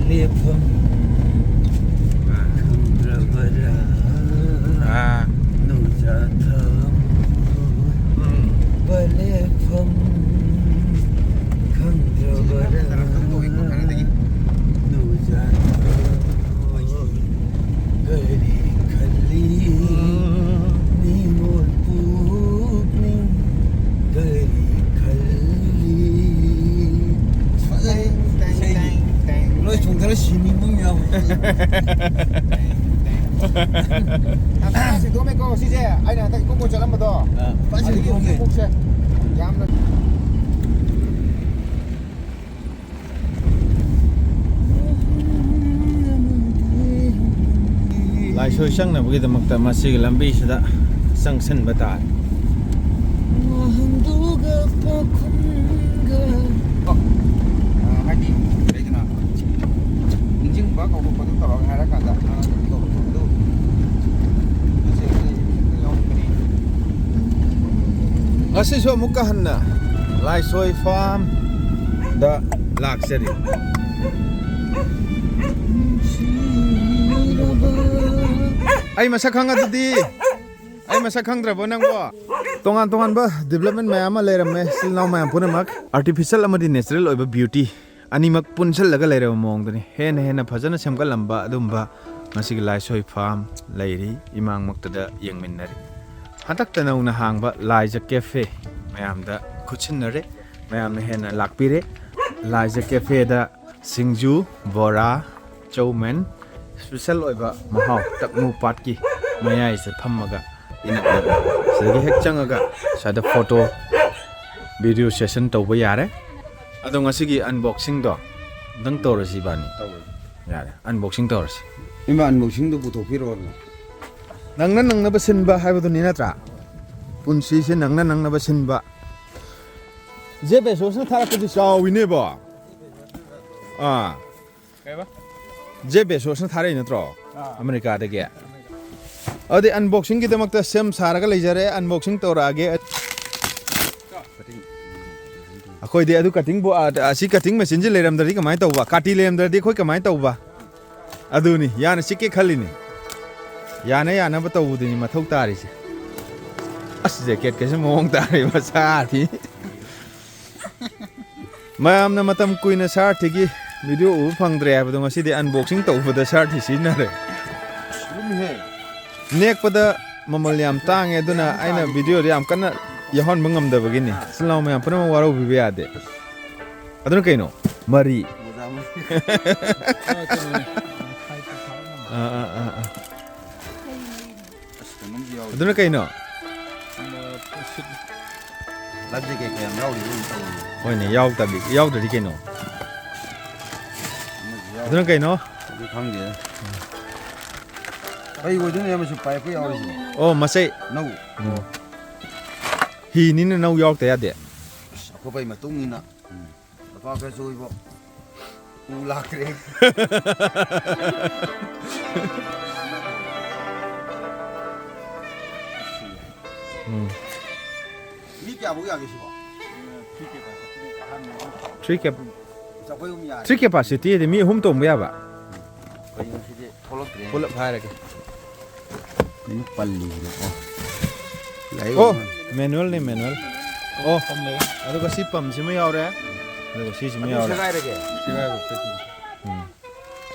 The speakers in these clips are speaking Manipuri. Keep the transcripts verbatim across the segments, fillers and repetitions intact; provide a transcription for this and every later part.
ꯂꯦꯞꯐꯝ ꯈꯪꯗ꯭ꯔꯕꯔꯥ? ꯑꯥ꯫ ꯅꯨꯡꯖꯥ ꯊꯝꯕ ꯎꯝ꯫ ꯂꯦꯞꯐꯝ ꯈꯪꯗ꯭ꯔꯕꯔꯥ? ꯅꯨꯡꯖꯥ ꯊꯝꯕ ꯀꯔꯤ ꯈꯜꯂꯤ? ꯅꯤꯡꯉꯣꯜ ꯄꯨꯛꯅꯤꯡ ꯀꯔꯤ ꯈꯜꯂꯤ? ꯐꯖꯩ꯫ ꯂꯣꯏ ꯊꯣꯡꯊꯔ ꯁꯤꯅꯤꯡꯕ ꯑꯃ ꯌꯥꯎꯋꯦ꯫ ꯁꯦꯡꯗꯣꯛꯑꯝꯃꯦꯀꯣ ꯁꯤꯁꯦ, ꯑꯩꯅ ꯍꯟꯗꯛ ꯏꯀꯣꯛ ꯀꯣꯛ ꯆꯠꯂꯝꯕꯗꯣ꯫ ꯑꯥ, ꯐꯖꯅ ꯑꯗꯨꯒꯤ ꯁꯦꯡꯗꯣꯛꯑꯝꯃꯦ꯫ ꯏꯀꯣꯛꯁꯦ ꯌꯥꯝꯅ ꯂꯥꯏꯁꯣꯏ ꯆꯪꯅꯕꯒꯤꯗꯃꯛꯇ ꯃꯁꯤꯒꯤ ꯂꯝꯕꯤꯁꯤꯗ ꯆꯪꯁꯤꯟꯕ ꯇꯥꯔꯦ꯫ ꯋꯥꯍꯟꯗꯨꯒ ꯄꯥꯎꯈꯨꯝꯒ꯫ ꯑ, ꯍꯥꯏꯗꯤ, ꯂꯩꯗꯅ, ꯅꯤꯡꯁꯤꯡꯕ ꯀꯧꯔꯛꯄꯗꯨ ꯇꯧꯔꯒ ꯍꯥꯏꯔꯀꯥꯟꯗ, ꯑ, ꯇꯧꯔꯛꯄꯗꯨ꯫ ꯉꯁꯤꯁꯨ ꯑꯃꯨꯛꯀ ꯍꯟꯅ ꯂꯥꯏꯁꯣꯏ ꯐꯥꯔꯝꯗ ꯂꯥꯛꯆꯔꯤ꯫ ꯑꯩ ꯃꯁꯛ ꯈꯪꯉꯗꯨꯗꯤ? ꯑꯩ ꯃꯁꯛ ꯈꯪꯗ꯭ꯔꯕꯣ ꯅꯪꯕꯣ? ꯇꯣꯉꯥꯟ ꯇꯣꯉꯥꯟꯕ development ꯃꯌꯥꯝ ꯑꯃ ꯂꯩꯔꯝꯃꯦ, ꯏꯆꯤꯜ ꯏꯅꯥꯎ ꯃꯌꯥꯝ ꯄꯨꯝꯅꯃꯛ꯫ Artificial ꯑꯃꯗꯤ natural ꯑꯣꯏꯕ beauty ꯑꯅꯤꯃꯛ ꯄꯨꯟꯁꯤꯜꯂꯒ ꯂꯩꯔꯕ ꯃꯑꯣꯡꯗꯅꯤ꯫ ꯍꯦꯟꯅ ꯍꯦꯟꯅ ꯐꯖꯅ ꯁꯦꯝꯒꯠꯂꯝꯕ ꯑꯗꯨꯝꯕ ꯉꯁꯤꯒꯤ ꯂꯥꯏꯁꯣꯏ ꯐꯥꯔꯝ ꯂꯩꯔꯤ, ꯏꯃꯥꯡꯃꯛꯇꯗ ꯌꯦꯡꯃꯤꯟꯅꯔꯤ꯫ ꯍꯟꯗꯛꯇ ꯅꯧꯅ ꯍꯥꯡꯕ ꯂꯥꯏꯖ cafe ꯃꯌꯥꯝꯗ ꯈꯨꯠꯁꯤꯟꯅꯔꯦ, ꯃꯌꯥꯝꯅ ꯍꯦꯟꯅ ꯂꯥꯛꯄꯤꯔꯦ꯫ ꯂꯥꯏꯖ cafeꯗ ꯁꯤꯡꯖꯨ, ꯕꯣꯔꯥ, ꯆꯧꯃꯦꯟ, special ꯑꯣꯏꯕ ꯃꯍꯥꯎ, ꯇꯞꯅꯨ ꯄꯥꯠꯀꯤ ꯃꯌꯥꯏꯁꯤꯗ ꯐꯝꯃꯒ ꯏꯅꯛ ꯅꯛꯅ ꯁꯤꯗꯒꯤ ꯍꯦꯛ ꯆꯪꯉꯒ ꯁ꯭ꯋꯥꯏꯗ photo, video session ꯇꯧꯕ ꯌꯥꯔꯦ꯫ ꯑꯗꯣ ꯉꯁꯤꯒꯤ unboxingꯗꯣ ꯑꯝꯇꯪ ꯇꯧꯔꯁꯤ ꯏꯕꯥꯅꯤ꯫ ꯇꯧꯔꯁꯤ꯫ ꯌꯥꯔꯦ, unboxing ꯇꯧꯔꯁꯤ꯫ ꯏꯃꯥ, unboxingꯗꯣ ꯄꯨꯊꯣꯛꯄꯤꯔꯛꯑꯣꯅꯦ꯫ ꯅꯪꯅ ꯅꯪꯅꯕ ꯁꯤꯟꯕ ꯍꯥꯏꯕꯗꯨꯅꯤ ꯅꯠꯇ꯭ꯔꯥ? ꯄꯨꯟꯁꯤꯁꯦ ꯅꯪꯅ ꯅꯪꯅꯕ ꯁꯤꯟꯕ꯫ ꯖꯦꯐ ꯕꯦꯖꯣꯁꯅ ꯊꯥꯔꯛꯄꯁꯦ ꯆꯥꯎꯋꯤꯅꯦꯕꯣ꯫ ꯑꯥ꯫ ꯀꯩꯕ? ꯖꯦꯐ ꯕꯦꯖꯣꯁꯅ ꯊꯥꯔꯛꯏ ꯅꯠꯇ꯭ꯔꯣ? ꯑꯥ꯫ ꯑꯃꯦꯔꯤꯀꯥꯗꯒꯤ꯫ ꯑꯗꯨꯗꯤ unboxingꯒꯤꯗꯃꯛꯇ ꯁꯦꯝ ꯁꯥꯔꯒ ꯂꯩꯖꯔꯦ, unboxing ꯇꯧꯔꯛꯑꯒꯦ꯫ ꯑꯩꯈꯣꯏꯗꯤ ꯑꯗꯨ ꯀꯇꯤꯡ ꯕꯣ-, ꯑ, ꯑꯁꯤ ꯀꯇꯤꯡ ꯃꯦꯆꯤꯟꯁꯤ ꯂꯩꯔꯝꯗ꯭ꯔꯗꯤ ꯀꯃꯥꯏꯅ ꯇꯧꯕ? ꯀꯥꯇꯤ ꯂꯩꯔꯝꯗ꯭ꯔꯗꯤ ꯑꯩꯈꯣꯏ ꯀꯃꯥꯏꯅ ꯇꯧꯕ? ꯑꯗꯨꯅꯤ, ꯌꯥꯅ ꯆꯤꯛꯀꯦ ꯈꯜꯂꯤꯅꯤ꯫ ꯌꯥꯅ ꯌꯥꯅꯕ ꯇꯧꯕꯗꯨꯅꯤ ꯃꯊꯧ ꯇꯥꯔꯤꯁꯦ꯫ ꯑꯁ, ꯖꯦꯀꯦꯠꯀꯁꯦ ꯃꯑꯣꯡ ꯇꯥꯔꯦ, ꯃꯁꯥꯗꯤ꯫ ꯃꯌꯥꯝꯅ ꯃꯇꯝ ꯀꯨꯏꯅ ꯁꯥꯔꯊꯤꯒꯤ ꯚꯤꯗꯤꯑꯣ ꯎꯕ ꯐꯪꯗ꯭ꯔꯦ ꯍꯥꯏꯕꯗꯣ ꯉꯁꯤꯗꯤ ꯑꯟꯕꯣꯛꯁꯤꯡ ꯇꯧꯕꯗ ꯁꯥꯔꯊꯤ ꯁꯤꯖꯤꯟꯅꯔꯦ꯫ ꯅꯦꯛꯄꯗ ꯃꯃꯜ ꯌꯥꯝ ꯇꯥꯡꯉꯦ, ꯑꯗꯨꯅ ꯑꯩꯅ ꯚꯤꯗꯤꯑꯣꯗ ꯌꯥꯝ ꯀꯟꯅ ꯌꯥꯎꯍꯟꯕ ꯉꯝꯗꯕꯒꯤꯅꯤ꯫ ꯏꯆꯤꯜ ꯏꯅꯥꯎ ꯃꯌꯥꯝ ꯄꯨꯝꯅꯃꯛ ꯋꯥꯔꯧꯕꯤꯕ ꯌꯥꯗꯦ꯫ ꯑꯗꯨꯅ ꯀꯩꯅꯣ? ꯃꯔꯤ꯫ ꯑꯥ, ꯑꯥ, ꯑꯥ, ꯑꯥ꯫ ꯑꯗꯨꯅ ꯀꯩꯅꯣ? ꯂꯥꯏꯐ ꯖꯦꯀꯦꯠ ꯀꯌꯥꯝ ꯌꯥꯎꯔꯤꯕ ꯑꯃꯨꯛ ꯇꯧꯔꯤ꯫ ꯍꯣꯏꯅꯦ, ꯌꯥꯎꯗꯕꯤ, ꯌꯥꯎꯗ꯭ꯔꯗꯤ ꯀꯩꯅꯣ? ꯑꯃꯁꯨ ꯌꯥꯎ-, ꯑꯗꯨꯅ ꯀꯩꯅꯣ? ꯑꯗꯨ ꯈꯪꯗꯦꯗ꯫ ꯀꯩ ꯑꯣꯏꯗꯣꯏꯅꯣ ꯑꯃꯁꯨ ꯄꯥꯏꯞꯀ ꯌꯥꯎꯔꯤꯁꯤꯕꯣ? ꯑꯣ, ꯃꯆꯩ꯫ ꯅꯧ꯫ ꯎꯝ꯫ ꯍꯤꯅꯤꯅ ꯅꯧ ꯌꯥꯎꯔꯛꯇ ꯌꯥꯗꯦ꯫ ꯑꯁ, ꯑꯀꯨꯞꯄꯩ ꯃꯇꯨꯡ ꯏꯟꯅ꯫ ꯎꯝ꯫ ꯂꯨꯄꯥ ꯀꯌꯥ ꯆꯣꯏꯕ? ꯎ ꯂꯥꯛꯇ꯭ꯔꯦ꯫ ꯎꯝ꯫ ꯃꯤ ꯀꯌꯥꯃꯨꯛ ꯌꯥꯒꯦ ꯁꯤꯕꯣ? ꯊ꯭ꯔꯤ ꯀꯦ-, ꯆꯥꯛꯈꯣꯏ ꯑꯍꯨꯝ ꯌꯥꯔꯦ꯫ ꯊ꯭ꯔꯤ ꯀꯦꯄꯥꯁꯤꯇꯤꯗꯤ ꯃꯤ ꯑꯍꯨꯝ ꯇꯣꯡꯕ ꯌꯥꯕ? ꯀꯩꯅꯣ ꯁꯤꯗꯤ ꯊꯣꯛꯂꯛꯇ꯭ꯔꯦ꯫ ꯄꯨꯂꯞ ꯍꯥꯏꯔꯒꯦ꯫ ꯀꯩꯅꯣ ꯄꯜꯂꯤꯁꯤꯅ? ꯑꯣ꯫ ꯂꯥꯛꯏ ꯑꯣ, ꯑꯣꯏꯔꯃꯥꯜꯂꯦ꯫ ꯃꯦꯅꯨꯋꯦꯜꯅꯤ, ꯃꯦꯅꯨꯋꯦꯜ꯫ ꯑꯣ, ꯄꯝ ꯂꯩꯔꯦ꯫ ꯑꯗꯨꯒ ꯁꯤ ꯄꯝꯁꯤꯃ ꯌꯥꯎꯔꯦ, ꯑꯗꯨꯒ ꯁꯤꯁꯤꯃ ꯑꯗꯨ ꯌꯥꯎꯔꯦ꯫ ꯁꯦꯒꯥꯏꯔꯒꯦ? ꯁꯦꯒꯥꯏꯕ ꯄꯦꯛꯀꯤꯡ꯫ ꯎꯝ꯫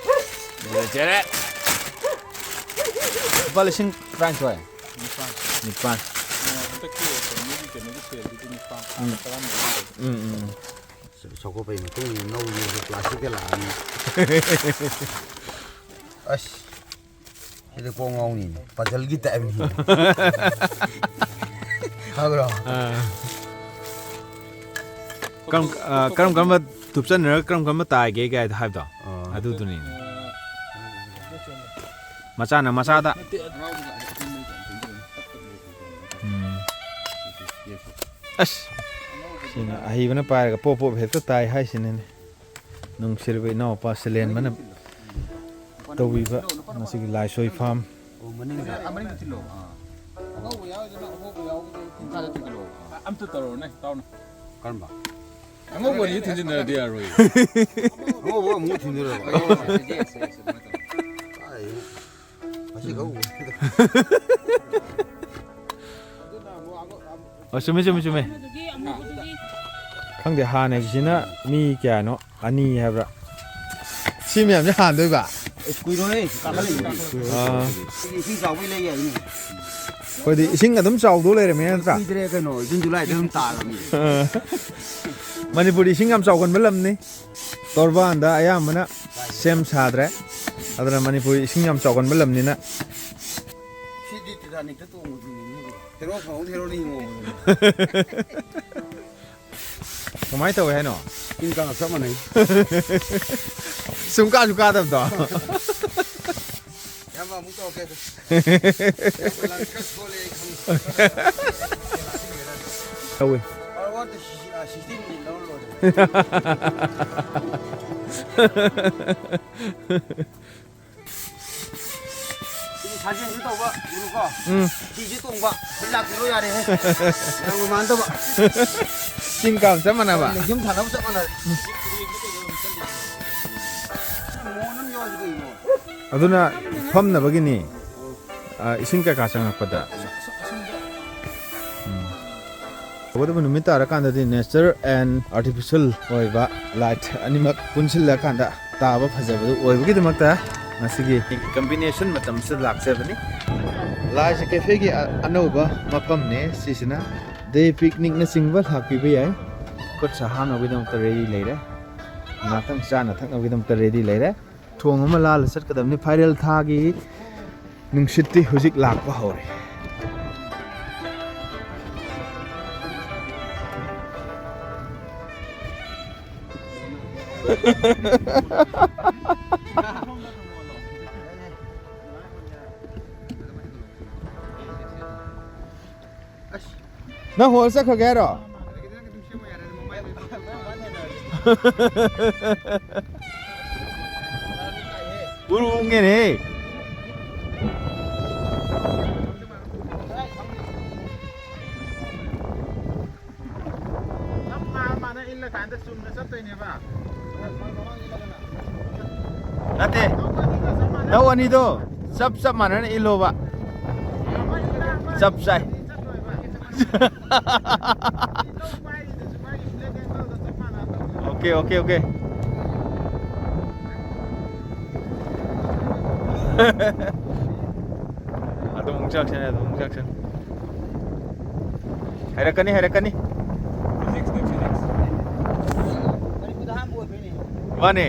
ꯂꯣꯏꯔꯦ꯫ ꯂꯨꯄꯥ ꯂꯤꯁꯤꯡ ꯇꯔꯥꯅꯤꯊꯣꯏ꯫ ꯅꯤꯄꯥꯟ꯫ ꯅꯤꯄꯥꯟ꯫ ꯑꯣ, ꯍꯟꯗꯛꯀꯤ ꯀꯩꯅꯣꯒꯤ, ꯀꯩꯅꯣꯒꯤ ꯁꯦꯜꯗꯨꯗꯤ ꯅꯤꯄꯥꯟ, ꯎꯝ꯫ ꯇꯔꯥꯃꯔꯤ꯫ ꯎꯝ, ꯎꯝ, ꯎꯝ꯫ ꯆꯥꯎꯈꯠꯄꯒꯤ ꯃꯇꯨꯡ ꯏꯟꯅ ꯅꯧ ꯌꯣꯜꯂꯁꯨ ꯄ꯭ꯂꯥꯁꯇꯤꯛꯇ ꯂꯥꯛꯑꯅꯤ꯫ ꯑꯁ, ꯁꯤꯗꯤ ꯀꯣꯛ ꯉꯥꯎꯅꯤꯅꯦ, ꯄꯖꯜꯒꯤ ꯇꯥꯏꯞꯅꯤ꯫ ꯈꯪꯕ꯭ꯔꯣ? ꯑꯥ꯫ ꯀꯔꯝ, ꯑꯥ, ꯀꯔꯝ ꯀꯔꯝꯕ ꯇꯨꯞꯆꯟꯅꯔꯒ ꯀꯔꯝ ꯀꯔꯝꯕ ꯇꯥꯏꯒꯦ ꯀꯥꯏꯗ ꯍꯥꯏꯕꯗꯣ? ꯑꯥ꯫ ꯑꯗꯨꯗꯨꯅꯤꯅꯦ꯫ ꯃꯆꯥꯅ ꯃꯆꯥꯗ꯫ ꯎꯝ꯫ ꯑꯁ! ꯁꯤꯅ ꯑꯍꯩꯕꯅ ꯄꯥꯏꯔꯒ ꯄꯣꯞ ꯄꯣꯞ ꯍꯦꯛꯇ ꯇꯥꯏ ꯍꯥꯏꯁꯤꯅꯤꯅꯦ꯫ ꯅꯨꯡꯁꯤꯔꯕ ꯏꯅꯥꯎꯄꯥ ꯁꯤꯂꯦꯟꯕꯅ ꯇꯧꯕꯤꯕ ꯉꯁꯤꯒꯤ ꯂꯥꯏꯁꯣꯏ ꯐꯥꯝ꯫ ꯑꯣ, ꯃꯅꯤꯡꯗ꯫ ꯑꯃꯅꯤꯗ ꯊꯤꯜꯂꯣ꯫ ꯑꯥ꯫ ꯑꯉꯧꯕ ꯌꯥꯎꯔꯤꯗꯨꯅ ꯑꯉꯧꯕ ꯌꯥꯎꯕꯗꯣ ꯃꯈꯥꯗ ꯊꯤꯜꯂꯣ꯫ ꯑꯝꯇ ꯇꯧꯔꯣꯅꯦ, ꯇꯥꯎꯅ꯫ ꯀꯔꯝꯕ? ꯑꯉꯧꯕ ꯑꯅꯤ ꯊꯤꯟꯖꯤꯟꯅꯔꯗꯤ ꯌꯥꯔꯣꯏ꯫ ꯑꯉꯧꯕ ꯑꯃꯨꯛ ꯊꯤꯟꯗꯣꯏꯔꯕ? ꯀꯥꯏꯗꯩꯅꯣ? ꯃꯁꯤ ꯈꯛ ꯎ꯫ ꯑꯣ, ꯆꯨꯝꯃꯦ, ꯆꯨꯝꯃꯦ, ꯆꯨꯝꯃꯦ꯫ ꯈꯪꯗꯦ, ꯍꯥꯟꯅꯒꯤꯁꯤꯅ ꯃꯤ ꯀꯌꯥꯅꯣ? ꯑꯅꯤ ꯍꯥꯏꯕ꯭ꯔꯥ? ꯁꯤ ꯃꯌꯥꯝꯁꯦ ꯍꯥꯟꯗꯣꯏꯕ? ꯑꯦ, ꯀꯨꯏꯔꯣꯏꯍꯦ, ꯀꯥꯈꯠꯂꯛꯏꯅꯦ꯫ ꯑꯥ꯫ ꯏꯁꯤꯡ ꯆꯥꯎꯕꯩ ꯂꯩ ꯌꯥꯏꯅꯦ꯫ ꯑꯩꯈꯣꯏꯗꯤ ꯏꯁꯤꯡ ꯑꯗꯨꯝ ꯆꯥꯎꯗꯧ ꯂꯩꯔꯝꯃꯦ ꯅꯠꯇ꯭ꯔꯥ? ꯀꯨꯏꯗ꯭ꯔꯦ ꯀꯩꯅꯣ, ꯖꯨꯟ ꯖꯨꯂꯥꯏꯗ ꯑꯗꯨꯝ ꯇꯥꯔꯕꯅꯤ꯫ ꯑꯥ꯫ ꯃꯅꯤꯄꯨꯔꯗꯤ ꯏꯁꯤꯡ ꯌꯥꯝ ꯆꯥꯎꯒꯟꯕ ꯂꯝꯅꯤ꯫ ꯇꯣꯔꯕꯥꯟꯗ ꯑꯌꯥꯝꯕꯅ ꯁꯦꯝ ꯁꯥꯗ꯭ꯔꯦ꯫ ꯑꯗꯨꯅ ꯃꯅꯤꯄꯨꯔ ꯏꯁꯤꯡ ꯌꯥꯝ ꯆꯥꯎꯒꯟꯕ ꯂꯝꯅꯤꯅ꯫ ꯁꯤꯗꯤ ꯇꯤꯇꯥꯅꯤꯛꯇ ꯇꯣꯡꯕꯗꯨꯅꯤꯅꯦ꯫ ꯍꯦꯔꯣ ꯐꯥꯎ ꯍꯦꯔꯣꯅꯤ ꯌꯦꯡꯉꯣ꯫ ꯀꯃꯥꯏꯅ ꯇꯧꯋꯦ ꯍꯥꯏꯅꯣ? ꯏꯟ ꯀꯥꯡꯒ ꯆꯞ ꯃꯥꯟꯅꯩ꯫ ꯁꯨꯡ ꯀꯥꯁꯨ ꯀꯥꯗꯕꯗꯣ꯫ ꯏꯌꯥꯝꯕ ꯑꯃꯨꯛ ꯇꯧꯔꯛꯀꯦ꯫ ꯏꯌꯥꯝꯕ ꯂꯪ ꯈꯔ ꯁꯣꯜꯂꯦ ꯑꯩ ꯈꯪꯉꯦ꯫ ꯇꯧꯋꯦ꯫ ꯑ, ꯋꯥꯠꯇ ꯁꯤ-, ꯑ, ꯁꯤꯛꯁꯇꯤ ꯃꯤꯅꯤꯠ ꯂꯧꯔ ꯂꯣꯏꯔꯦ꯫ ꯁꯤꯗꯤ ꯁꯥꯖꯦꯜꯁꯨ ꯇꯧꯕ, ꯎꯔꯨꯀꯣ꯫ ꯎꯝ꯫ ꯍꯤꯁꯨ ꯇꯣꯡꯕ, ꯁꯤ ꯂꯥꯛꯄꯤꯔꯣ ꯌꯥꯔꯦꯍꯦ꯫ ꯌꯥꯝ ꯃꯥꯟꯅꯗꯕ꯫ ꯆꯤꯡ ꯀꯥꯕ ꯆꯞ ꯃꯥꯟꯅꯕ꯫ ꯂꯩꯈꯣꯝ ꯊꯥꯅꯕ ꯆꯞ ꯃꯥꯟꯅꯔꯦ꯫ ꯃꯣꯟ ꯑꯃ ꯌꯥꯎꯔꯤꯁꯤ ꯀꯩꯅꯣ? ꯑꯗꯨꯅ ꯐꯝꯅꯕꯒꯤꯅꯤ꯫ ꯑ, ꯏꯁꯤꯡ ꯀꯩꯀꯥ ꯆꯪꯉꯛꯄꯗ꯫ ꯎꯝ꯫ ꯇꯧꯕꯇꯕꯨ ꯅꯨꯃꯤꯠ ꯇꯥꯔꯀꯥꯟꯗꯗꯤ nature and artificial ꯑꯣꯏꯕ light ꯑꯅꯤꯃꯛ ꯄꯨꯟꯁꯤꯜꯂꯀꯥꯟꯗ ꯇꯥꯕ ꯐꯖꯕꯗꯨ ꯑꯣꯏꯕꯒꯤꯗꯃꯛꯇ ꯉꯁꯤꯒꯤ combination ꯃꯇꯝꯁꯤꯗ ꯂꯥꯛꯆꯕꯅꯤ꯫ ꯂꯥꯏꯁ ꯀꯦꯐꯦꯒꯤ ꯑ-, ꯑꯅꯧꯕ ꯃꯐꯝꯅꯦ ꯁꯤꯁꯤꯅ꯫ Day picnic ꯅꯆꯤꯡꯕ ꯂꯥꯛꯄꯤꯕ ꯌꯥꯏ꯫ ꯈꯨꯠ ꯁꯥ ꯍꯥꯝꯅꯕꯒꯤꯗꯃꯛꯇ ready ꯂꯩꯔꯦ꯫ ꯉꯥꯛꯇꯪ ꯆꯥꯅ ꯊꯛꯅꯕꯒꯤꯗꯃꯛꯇ ready ꯂꯩꯔꯦ꯫ ꯊꯣꯡ ꯑꯃ ꯂꯥꯜꯂ ꯆꯠꯀꯗꯕꯅꯤ꯫ ꯐꯥꯏꯔꯦꯜ ꯊꯥꯒꯤ ꯅꯨꯡꯁꯤꯠꯇꯤ ꯍꯧꯖꯤꯛ ꯂꯥꯛꯄ ꯍꯧꯔꯦ꯫ ꯅꯪ ꯍꯣꯜ ꯆꯠꯈ꯭ꯔꯒꯦ ꯍꯥꯏꯔꯣ? ꯎꯔꯨ ꯎꯪꯉꯦꯅꯦ꯫ ꯅꯠꯇꯦ, ꯅꯧ ꯑꯅꯤꯗꯣ ꯆꯞ ꯆꯞ ꯃꯥꯟꯅꯅ ꯏꯜꯂꯣꯕ꯫ ꯆꯞ ꯆꯥꯏ꯫ Okay, okay, okay. ꯑꯗꯨꯝ ꯑꯃꯨꯛ ꯆꯪꯉꯛꯁꯅꯤ, ꯑꯗꯨꯝ ꯑꯃꯨꯛ ꯆꯪꯉꯛꯁꯅꯤ꯫ ꯍꯥꯏꯔꯛꯀꯅꯤ, ꯍꯥꯏꯔꯛꯀꯅꯤ꯫ Physics ꯅꯦ, physics꯫ ꯃꯥꯅꯦ꯫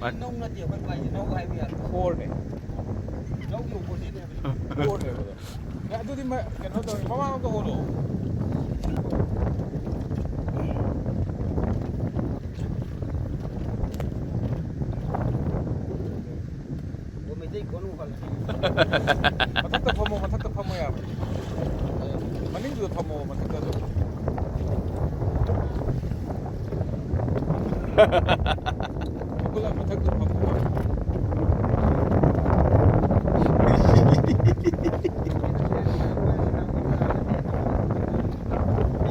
ꯃꯥꯅꯦ꯫ ꯅꯧ ꯅꯠꯇꯦ ꯑꯩꯈꯣꯏ ꯄꯥꯏꯁꯦ, ꯅꯧ ꯍꯥꯏꯕ ꯌꯥꯗ꯭ꯔꯣ? Core ꯅꯦ꯫ ꯅꯧꯒꯤ opposite ꯅꯦ ꯍꯥꯏꯕ꯫ Core ꯅꯦ ꯍꯥꯏꯕꯗꯣ꯫ ꯑꯦ, ꯑꯗꯨꯗꯤ ꯃ-, ꯀꯩꯅꯣ ꯇꯧꯔꯦ, ꯃꯃꯥꯡ ꯑꯝꯗ ꯍꯣꯜꯂꯣ꯫ ꯑꯣ, ꯃꯩꯇꯩ ꯀꯣꯟ ꯍꯣꯜꯂꯦ꯫ ꯃꯊꯛꯇ ꯐꯝꯃꯣ, ꯃꯊꯛꯇ ꯐꯝꯃꯣ ꯌꯥꯕꯅꯦ꯫ ꯃꯅꯤꯡꯗꯨꯗ ꯐꯝꯃꯣ, ꯃꯊꯛꯇ ꯑꯗꯨꯝ꯫ ꯍꯧꯒꯠꯂ ꯃꯊꯛꯇ ꯐꯝꯃꯣ꯫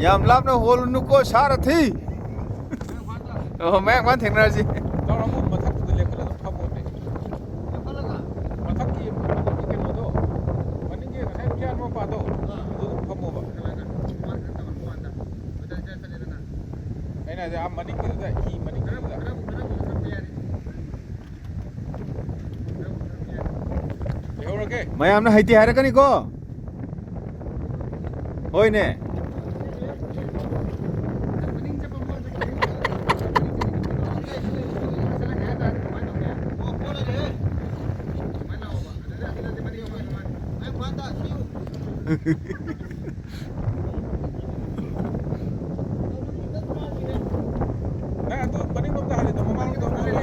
ꯌꯥꯝ ꯂꯥꯞꯅ ꯍꯣꯜꯂꯨꯅꯨꯀꯣ, ꯁꯥꯔꯊꯤ꯫ ꯑꯣ, ꯃꯌꯥꯡ ꯐꯥꯅ ꯊꯦꯡꯅꯔꯁꯤ꯫ ꯇꯧꯔꯣ, ꯑꯃꯨꯛ ꯃꯊꯛꯇꯨꯗ ꯂꯦꯞꯈꯠꯂꯒ ꯐꯝꯃꯣꯅꯦ꯫ ꯃꯊꯛꯀꯤ, ꯃꯊꯛꯀꯤ ꯀꯩꯅꯣꯗꯣ, ꯃꯅꯤꯡꯒꯤ ꯉꯁꯥꯏ ꯄꯤꯌꯥꯅꯣ ꯃꯄꯥꯗꯣ, ꯑꯗꯨꯗ ꯐꯝꯃꯣꯕ꯫ ꯑꯩꯅ ꯍꯥꯏꯁꯦ, ꯑꯥ ꯃꯅꯤꯡꯒꯤꯗꯨꯗ, ꯍꯤ ꯃꯅꯤꯡꯒꯤꯗꯨꯗ꯫ ꯂꯩꯍꯧꯔꯒꯦ꯫ ꯃꯌꯥꯝꯅ ꯍꯩꯇꯦ ꯍꯥꯏꯔꯛꯀꯅꯤꯀꯣ꯫ ꯍꯣꯏꯅꯦ꯫ ꯅꯪ ꯑꯗꯨ ꯃꯅꯤꯡꯂꯣꯝꯗ ꯍꯜꯂꯤꯗꯣ, ꯃꯃꯥꯡꯂꯣꯝꯗ ꯑꯃꯨꯛ ꯍꯜꯂꯣ꯫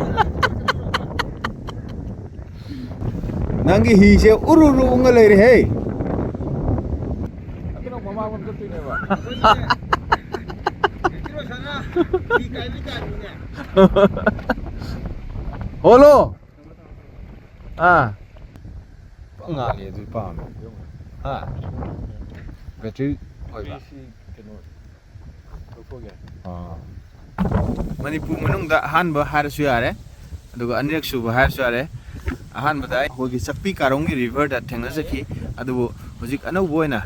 ꯅꯪꯒꯤ ꯍꯤꯁꯦ ꯎꯔꯨ ꯎꯔꯨ ꯎꯪꯉ ꯂꯩꯔꯦꯍꯦ꯫ ꯑꯗꯨꯅ ꯃꯃꯥꯡꯂꯣꯝ ꯆꯠꯇꯣꯏꯅꯦꯕ꯫ ꯍꯣꯂꯣ꯫ ꯑꯥ꯫ ꯄꯪ ꯉꯥꯜꯂꯤ ꯑꯗꯨ ꯄꯥꯝꯃꯦ꯫ ꯑꯥ꯫ ꯕꯦꯇ꯭ꯔꯤ ꯑꯣꯏꯕ꯫ ꯀꯩꯅꯣ꯫ ꯑꯥ꯫ ꯃꯅꯤꯄꯨꯔ ꯃꯅꯨꯡꯗ ꯑꯍꯥꯟꯕ ꯍꯥꯏꯔꯁꯨ ꯌꯥꯔꯦ, ꯑꯗꯨꯒ ꯑꯅꯤꯔꯛ ꯁꯨꯕ ꯍꯥꯏꯔꯁꯨ ꯌꯥꯔꯦ꯫ ꯑꯍꯥꯟꯕꯗ ꯑꯩꯈꯣꯏꯒꯤ ꯆꯛꯄꯤ ꯀꯥꯔꯣꯡꯒꯤ ꯔꯤꯚꯔꯗ ꯊꯦꯡꯅꯖꯈꯤ, ꯑꯗꯨꯕꯨ ꯍꯧꯖꯤꯛ ꯑꯅꯧꯕ ꯑꯣꯏꯅ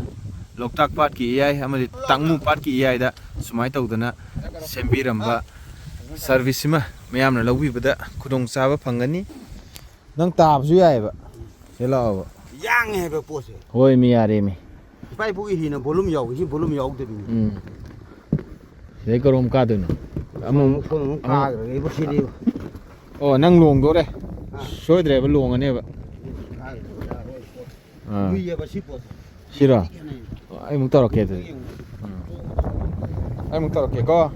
ꯂꯣꯛꯇꯥꯛ ꯄꯥꯠꯀꯤ ꯏꯌꯥꯏ ꯑꯃꯗꯤ ꯇꯥꯡꯃꯨ ꯄꯥꯠꯀꯤ ꯏꯌꯥꯏꯗ ꯁꯨꯃꯥꯏꯅ ꯇꯧꯗꯅ ꯁꯦꯝꯕꯤꯔꯝꯕ ꯁꯥꯔꯚꯤꯁꯁꯤꯃ ꯃꯌꯥꯝꯅ ꯂꯧꯕꯤꯕꯗ ꯈꯨꯗꯣꯡꯆꯥꯕ ꯐꯪꯒꯅꯤ꯫ ꯅꯪ ꯇꯥꯕꯁꯨ ꯌꯥꯏꯑꯕ꯫ ꯁꯤ ꯂꯥꯛꯑꯣꯕ꯫ ꯌꯥꯡꯉꯦ ꯍꯥꯏꯕ ꯄꯣꯠꯁꯦ꯫ ꯍꯣꯏ, ꯃꯤ ꯌꯥꯔꯦ ꯃꯤ꯫ ꯏꯄꯥ ꯏꯄꯨꯒꯤ ꯍꯤꯅ ꯕꯣꯂꯨꯝ ꯌꯥꯎꯏ, ꯁꯤ ꯕꯣꯂꯨꯝ ꯌꯥꯎꯗꯕꯤꯅꯤ꯫ ꯎꯝ꯫ ꯁꯤꯗꯩ ꯀꯔꯣꯝ ꯀꯥꯗꯣꯏꯅꯣ? ꯑꯃꯨꯛ ꯃꯈꯣꯟ ꯑꯃꯨꯛ ꯀꯥꯈ꯭ꯔꯒ ꯏꯕꯣ ꯁꯤꯗꯤ꯫ ꯑꯣ, ꯅꯪ ꯂꯣꯡꯗꯣꯔꯦ꯫ ꯑꯥ꯫ ꯁꯣꯏꯗ꯭ꯔꯦꯕ, ꯂꯣꯡꯉꯅꯦꯕ꯫ ꯀꯥꯈ꯭ꯔꯒ ꯌꯥꯔꯣꯏ ꯄꯣꯠ꯫ ꯑꯥ꯫ ꯂꯨꯏꯌꯦꯕ ꯁꯤ ꯄꯣꯠꯁꯦ꯫ ꯁꯤꯔꯣ? ꯈꯦꯠꯅꯩ꯫ ꯑꯩ ꯑꯃꯨꯛ ꯇꯧꯔꯛꯀꯦ ꯑꯗꯨꯗꯤ꯫ ꯌꯦꯡꯉꯨ꯫ ꯑꯥ꯫ ꯑꯩ ꯑꯃꯨꯛ ꯇꯧꯔꯛꯀꯦꯀꯣ꯫